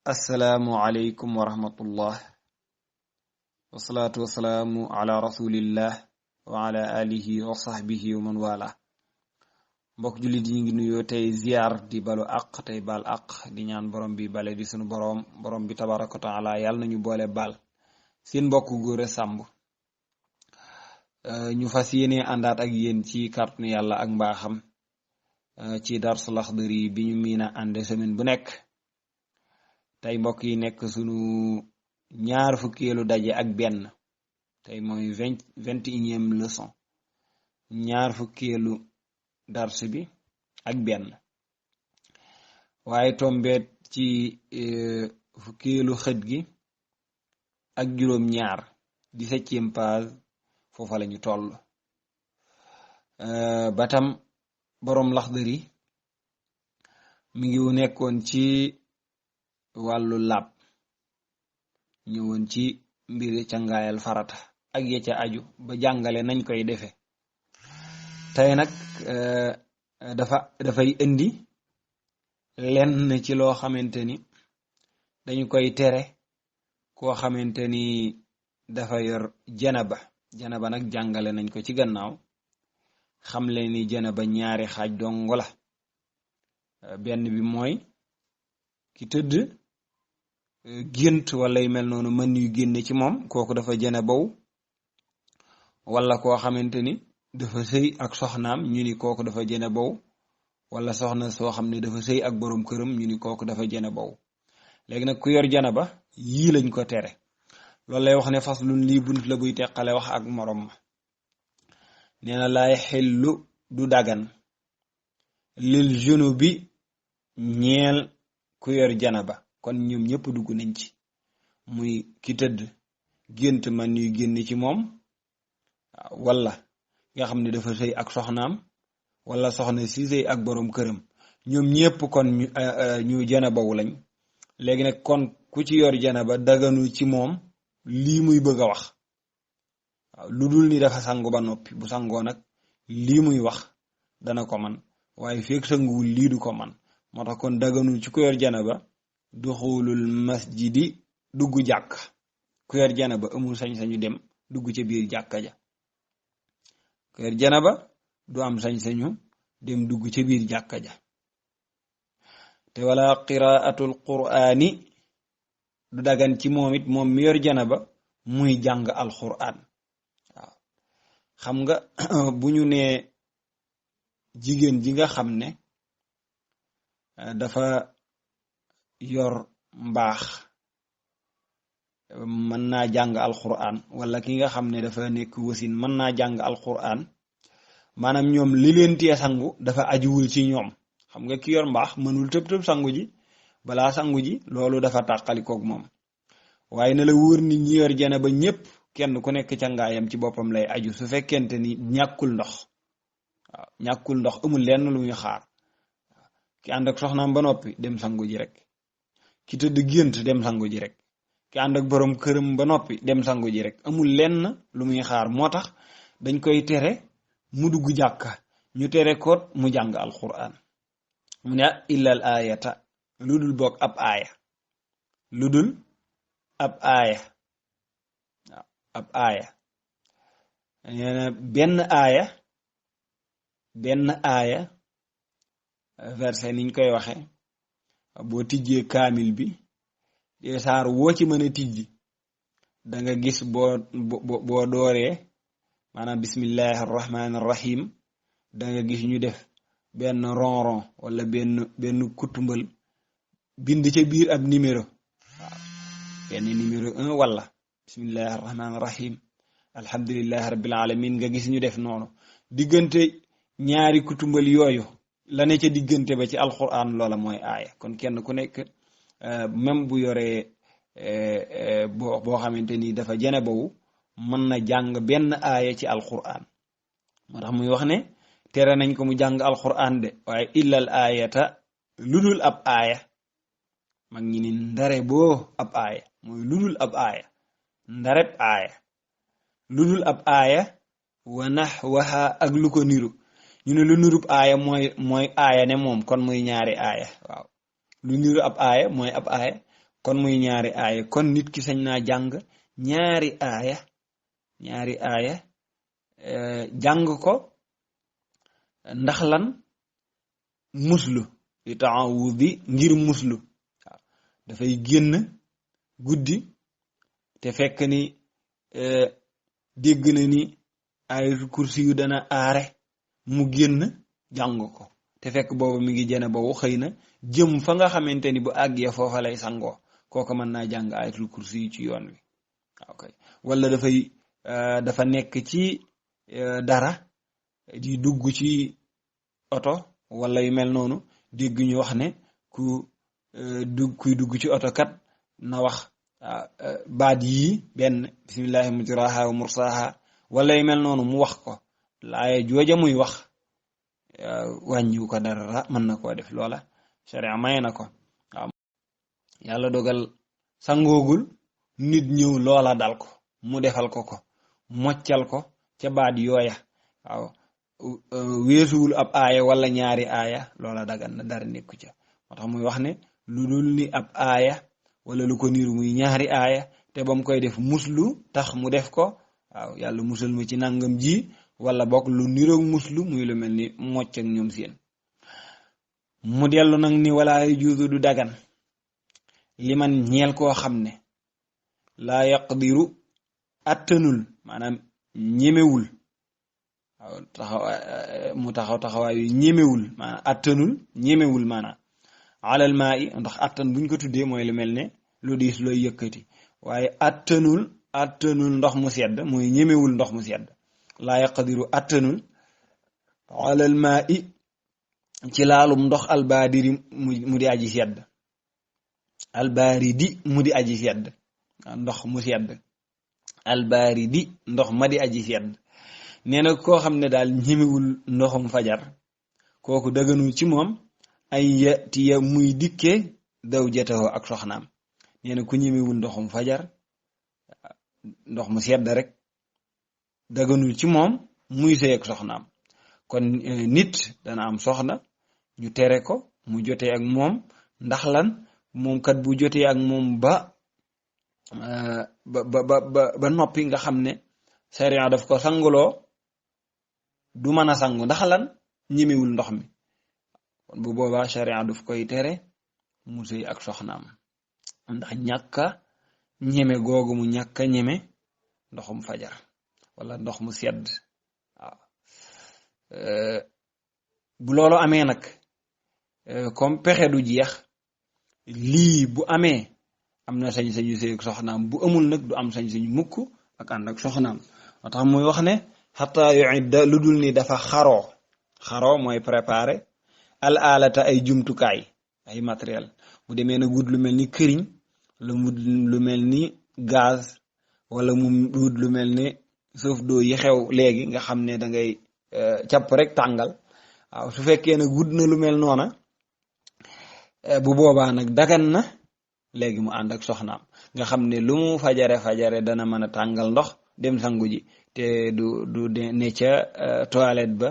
assalaamu aleykum wa rahmatullah wasalaatu wasalaamu ala rasulillah wa ala alihi wa sahbihi wa man wala mbokk jullit yi ngi nuyoo tey ziar di balu aq tey bal aq di ñaan borom bi bale di sunu borom bi tabaraka wa taala yàlla nañu boole bal seen mbokk Gora Samb ñu fas yéene àndaat ak yéen ci kàttanu yàlla ak mbaaxam ci Darsu Laxdari bi ñu miina ànde semaine bu nekk tey mbokk yi nekk sunu ñaar fukkeelu daje ak benn tey mooy 21e leçon ñaar fukkeelu dars bi ak benn waaye tombeet ci fukkeelu xët gi ak juróom ñaar 17e page foofa lañu toll batam boroom Laxdari mi ngi nekkoon ci wàllu làpp ñëwoon ci mbiri cangaayal farata ak ya ca aju ba jàngale nañ koy defe tey nag dafay indi lenn ci loo xamante ni dañu koy tere koo xamante ni dafa yor janaba nag jàngale nañ ko ci gannaaw xamle ni janaba ñaari xaaj dong la benn bi mooy ki tëdd gént wala yu mel noonu mën yu génne ci moom kooku dafa janabaw wala koo xamante ni dafa sëy ak soxnaam ñu ni kooku dafa janabaw wala soxna soo xam ne dafa sëy ak borom këram ñu ni kooku dafa janabaw léegi nag ku yor janaba yii lañ ko tere loolu lay wax ne faslun lii bunt la buy teqale wax ak morom ma nee na laay xellu du dagan lil junubi ñeel ku yor janaba kon ñoom ñëpp dugg nañ ci muy ki tëdd gént man yu génn ci moom wala nga xam ne dafa sëy ak soxnaam wala soxna si sëy ak borom këram ñoom ñëpp kon ñu janabawu lañ léegi nag kon ku ci yor janaba daganu ci moom lii muy bëgg a wax waaw lu dul ni dafa sangu ba noppi bu sangoo nag lii muy wax dana ko man waaye fekk sanguwul lii du ko man moo tax kon daganu ci ku yor janaba duxulul masjidi dugg jàkk ku yor janaba amul sañ-sañu dem dugg ca biir jàkka ja ku yor janaba du am sañ-sañu dem dugg ca biir jàkka ja te wala qiraatul qur'ani du dagan ci moom it moom mi yor janaba muy jàng alqur'an waaw xam nga bu ñu nee jigéen ji nga xam ne dafa yor mbaax mën naa jàng alquran wala ki nga xam ne dafa nekk wasin mën naa jàng alquran maanaam ñoom li leen tee sangu dafa ajuwul ci ñoom xam nga ki yor mbaax mënul tëb sangu ji balaa sangu ji loolu dafa tàqalikoog moom waaye na la wóor ni ñi yor janaba ñépp kenn ku nekk ca ngaayam ci boppam lay aju su fekkente ni ñàkkul ndox waaw ñàkkul ndox amul lenn lu muy xaar ki ànd ak soxnaam ba noppi dem sangu ji rek ki tëdd gént dem sangu ji rek ki ànd ak borom këram ba noppi dem sangu ji rek amul lenn lu muy xaar moo tax dañ koy tere mu dugg jàkka ñu tere koot mu jàng alquran mu ne illal ayata lu dul boog ab aaya lu dul ab aaya waaw ab aaya nee na benn aaya verset niñ koy waxe boo tijjee kaamil bi de saar woo ci mën a tijji da nga gis boo dooree maanaam bismillahi arrahmani arrahim da nga gis ñu def benn ronron wala benn kutumbal bind ca biir ab numéro waaw benn numéro 1 wala bismillahi arrahmani arrahim alhamdulillahi rabbil alamin nga gis ñu def noonu diggante ñaari kutumbal yooyu la ne ca diggante ba ci alquran loola mooy aaya kon kenn ku nekk même bu yoree boo xamante ni dafa janabawu mën na jàng benn aaya ci alquran moo tax muy wax ne tere nañ ko mu jàng alquran de waaye illal aayata ludul ab aaya mag ñi ni ndare boo ab aaya mooy ludul ab aaya ndareb aaya ludul ab aaya wa nahwaha ak lu ko niru ñu ne lu nirub aaya mooy aaya ne moom kon muy ñaari aaya waaw lu niru ab aaya mooy ab aaya kon muy ñaari aaya kon nit ki sañ naa jàng ñaari aaya jàng ko ndax lan muslu li taawudi ngir muslu waaw dafay génn guddi te fekk ni dégg na ni ayatul kursi yu dana aare mu génn jàng ko te fekk boobu mi ngi jene boobu xëy na jëm fa nga xamante ni bu àggee foofa lay sangoo kooku mën naa jàng ayatul kursi yu ci yoon wi okay wala dafa nekk ci dara di dugg ci oto wala yu mel noonu dégg ñu wax ne kuy dugg ci oto kat na wax baat yii benn bismillahi mujraha wa mursaha wala yu mel noonu mu wax ko laaye jooja muy wax wàññiwu ko dara mën na koo def loola sharia may na ko waaw yàlla dogal sangoogul nit ñëw loola dal ko mu defal ko moccal ko ca baat yooya waaw weesuwul ab aaya wala ñaari aaya loola dagan na dara nekku ca moo tax muy wax ne lu dul ni ab aaya wala lu ko niru muy ñaari aaya te bam koy def muslu tax mu def ko waaw yàlla musal ma ci nangam ji wala bokk lu niroog muslu muy lu mel ni mocc ak ñoom seen mu dellu nag ni wala juuzu du dagan li man ñeel koo xam ne laa yaqdiru attanul maanaam ñemewul waaw taxawaayu ñemewul maanaam attanul ñemewul maanaam alal maa i ndax attan buñ ko tuddee mooy lu mel ne lu diis looy yëkkati waaye attanul ndox mu sedd mooy ñemewul ndox mu sedd laa yaqdiru attanul alal maa i ci laalum ndox albaadiri mu di aji sedd albaaridi mu di aji sedd ndox mu sedd albaaridi ndox ma di aji sedd nee na koo xam ne daal ñemewul ndoxum fajar kooku daganul ci moom ay yatiya muy dikke daw jatawoo ak soxnaam nee na ku ñemewul ndoxum fajar ndox mu sedd rek daganul ci moom muy sëy ak soxnaam kon nit dana am soxna ñu tere ko mu jotee ak moom ndax lan moom kat bu jotee ak moom ba noppi nga xam ne sariya daf ko sanguloo du mën a sangu ndax lan ñemewul ndox mi kon bu boobaa sariya daf koy tere mu sëy ak soxnaam ndax ñàkka ñeme googu mu ñàkka ñeme ndoxum fajar wala ndox mu sedd waaw bu loolu amee nag comme pexe du jeex lii bu amee am na sañ-sañu sëy ak soxnaam bu amul nag du am sañ-sañu mukk ak ànd ak soxnaam moo tax muy wax ne xataa yuidda lu dul ni dafa xaroo mooy préparé al alata ay jumtukaay ay matériel bu demee na wut lu mel ni këriñ la mu lu mel ni gaz wala mu wut lu mel ni sauf doo yi xew léegi nga xam ne da ngay càpp rek tàngal waaw su fekkee nag wut na lu mel noona bu boobaa nag dagan na léegi mu ànd ak soxnaam nga xam ne lu mu fajare dana mën a tàngal ndox dem sangu ji te du ne ca toilette ba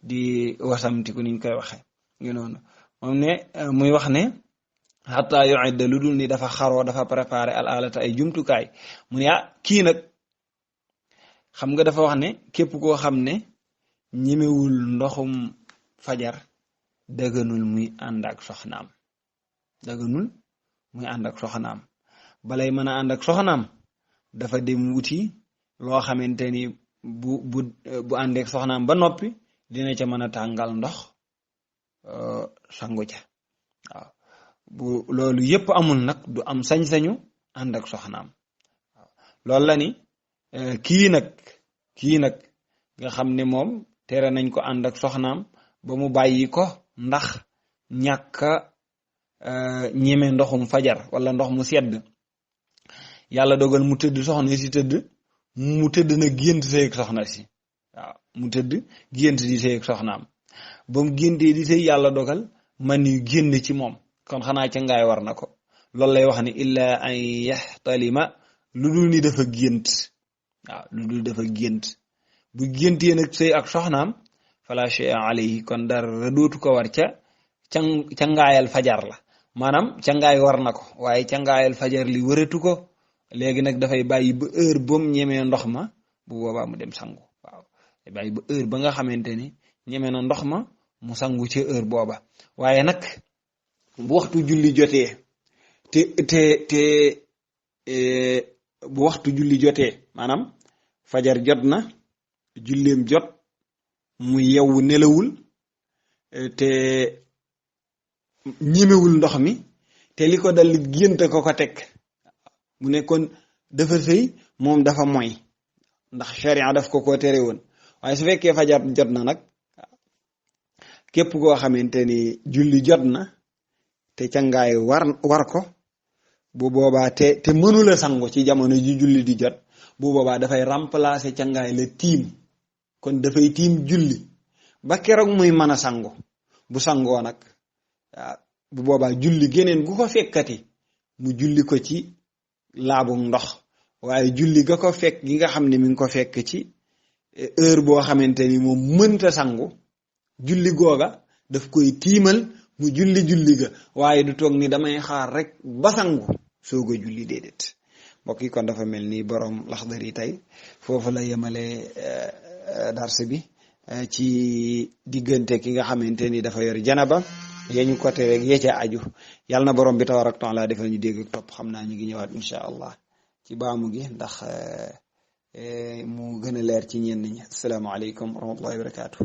di wasamtiku niñ koy waxe ngi noonu moom ne muy wax ne xataa yuidda lu dul ni dafa xaroo dafa préparé al alata ay jumtukaay mu ne kii nag xam nga dafa wax ne képp koo xam ne ñemewul ndoxum fajar daganul muy ànd ak soxnaam balay mën a ànd ak soxnaam dafa dem wuti loo xamante ni bu àndeek soxnaam ba noppi dina ca mën a tàngal ndox sangu ca waaw bu loolu yépp amul nag du am sañ-sañu ànd ak soxnaam waaw loolu la ni kii nag nga xam ne moom tere nañ ko ànd ak soxnaam ba mu bàyyi ko ndax ñàkka ñeme ndoxum fajar wala ndox mu sedd yàlla dogal mu tëdd soxna si tëdd na gént sëy ak soxna si waaw mu tëdd gént di sëy ak soxnaam ba mu géntee di sëy yàlla dogal man yu génn ci moom kon xanaa ca ngaay war na ko loolu lay wax ne illa an yaxtalima lu dul ni dafa gént waaw lu dul dafa gént bu géntee nag sëy ak soxnaam fala shay'a alayhi kon dara dootu ko war ca ngaayal fajar la maanaam cangaay war na ko waaye cangaayal fajar li wëratu ko léegi nag dafay bàyyi ba heure bam ñemee ndox ma bu boobaa mu dem sangu waaw dafay bàyyi ba heure ba nga xamante ni ñeme na ndox ma mu sangu ci heure booba waaye nag bu waxtu julli jotee te bu waxtu julli jotee maanaam fajar jot na julleem jot mu yewwu nelawul te ñimewul ndox mi te li ko dal gént ko teg mu nekkoon dafa sëy moom dafa moy ndax sharia daf ko tere woon waaye su fekkee fajar jot na nag képp koo xamante ni julli jot na te cangaay war ko bu boobaa te mënula sangu ci jamono ji julli di jot bu boobaa dafay remplacer cangaay la tiim kon dafay tiim julli ba keroog muy mën a sangu bu sangoo nag bu boobaa julli geneen gu ko fekkati mu julli ko ci laabu ndox waaye julli ga ko fekk gi nga xam ne mi ngi ko fekk ci heure boo xamante ni moom mënta sangu julli googa daf koy tiimal mu julli ga waaye du toog ni damay xaar rek ba sangu soog a julli déedéet mbokk yi kon dafa mel ni borom Laxdari tey foofu la yemale dars bi ci diggante ki nga xamante ni dafa yor janaba yeñu ko tere rek yee ca aju yàlla na borom bi tabaaraka taala defal ñu dégg ak topp xam naa ñu ngi ñëwaat incha allah ci baamu gi ndax mu gën a leer ci ñenn ñi asalaamaaleykum wa rahmatullahi wa barakaatu.